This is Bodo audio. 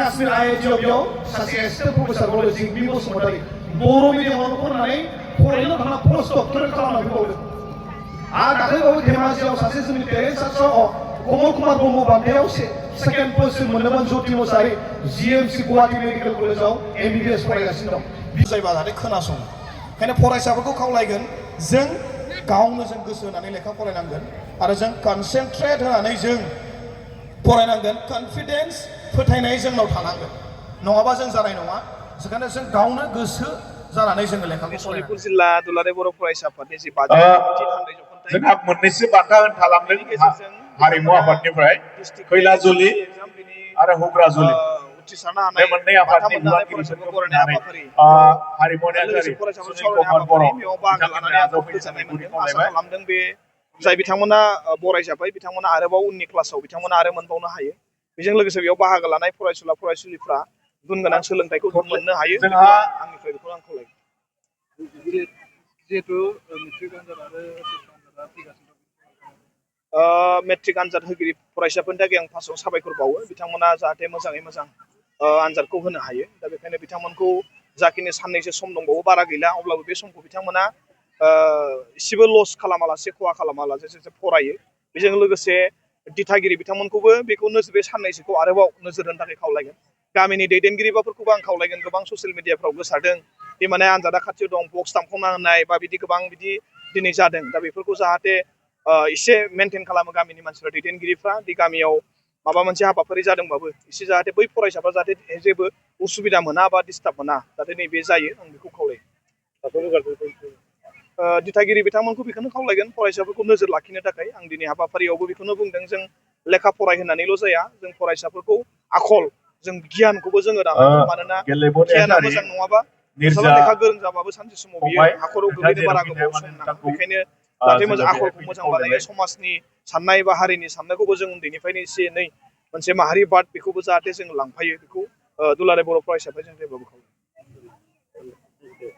काश्मीर आइआइटिआव सासे एसिस्टेन्ट प्रफेसार कलेज बि बसुमतारी बर' मिडियामाव फरायनानै फरायनो थांना पस्ट डक्टरेट खालामना फैबावदों आरो दाख्लैबावै धेमाजियाव सासे जोंनि parents Kamal Kumar Brahma बान्थायाव second position मोनदोंमोन ज्योति मुसाहारि जिएमसि गुवाहाटी मेडिकेल कलेजाव एमबिबिएस फरायगासिनो दं जायबा जाहाथे खोनासङो ओंखायनो फरायसाफोरखौ खावलायगोन जों गावनो जों गोसो होनानै लेखा फरायनांगोन आरो जों कनसेन्ट्रेट होनानै जों फरायनांगोन कनफिडेन्स फोथायनाय जोंनाव थानांगोन नङाबा जों जानाय नङा बेखायनो जों गावनो गोसो जानानै जों लेखाखौ सनितपुर जिल्ला दुलाराय बर' फरायसा आफादनि जि बाजेट जोंहा मोननैसो बान्था होनखालांदों हारिमु आफादनिफ्राय खैलाजुलि आरो हुग्राजुलि उथ्रिसारनो बे हानाय मोननै आफादनि बुंगिरिफोरखौ बुंनानै हारिमु नेहाथारि सुनिल कुमार बर' बिथांमोननो गोजोननाय मोनदों आसा खालामदों बे जाय बिथांमोना बरायजाबाय बिथांमोना आरोबाव उननि क्लासाव बिथांमोना आरो मोनबावनो हायो बेजों लोगोसे बेयाव बाहागो लानाय फरायसुला फरायसुलिफ्रा गुन गोनां सोलोंथाइखौ मोननो हायो जोंहा आंनिफ्राय बेखौ आं खावलायो जिहेतु मेट्रिक आनजाद आरो आनजादा फैगासिनो मेट्रिक आनजाद होगिरि फरायसाफोरनि थाखाय आं फार्स्टआव साबायखर बावो बिथांमोना जाहाथे मोजाङै मोजां आनजादखौ होनो हायो दा बेखायनो बिथांमोनखौ जाखिनि साननैसो सम दंबावो बारा गैला अब्लाबो बे समखौ बिथांमोना एसेबो लस खालामालासे खहा खालामालासे फरायो बेजों लोगोसे दिथागिरि बिथांमोनखौबो बेखौ बे साननैसोखौ आरोबाव नोजोर होनो थाखाय खावलायगोन गामिनि दैदेनगिरिफोरखौबो आं खावलायगोन गोबां ससियेल मिडियाफ्राव गोसारदों बे माने आनजादा खाथियाव दं बक्स दामखावना होनाय बा बिदि गोबां बिदि दिनै जादों दा बेफोरखौ जाहाथे एसे मेनटेन खालामो गामिनि मानसिफ्रा दैदेनगिरिफ्रा बे गामियाव माबा मोनसे हाबाफारि जादोंबाबो एसे जाहाथे बै फरायसाफ्रा जाहाथे जेबो उसुबिदा मोना बा डिस्टार्ब मोना जाहाथे नैबे जायो आं बेखौ खावलायो दिथागिरि बिथांमोनखौ बेखौनो खावलायगोन फरायसाफोरखौ नोजोर लाखिनो थाखाय आं दिनै हाबाफारियावबो बेखौनो बुंदों जों लेखा फरायहोनानैल' जाया जों फरायसाफोरखौ आखल जों गियानखौबो जोङो दानांगौ मानोना गियाना मोजां नङाबा लेखा गोरों जाबाबो सानसे समाव बियो हाखराव गोग्लैनो बारा गोबाव सम नाङा बेखायनो जाहाथे मोजां आखलखौ मोजां बानायो समाजनि साननाय बा हारिनि साननायखौबो जों उन्दैनिफ्रायनो एसे एनै मोनसे माहारि बाद बेखौबो जाहाथे जों लांफायो बेखौ दुलाराय बर' फरायसाफोर जों जेब्लाबो खावलायो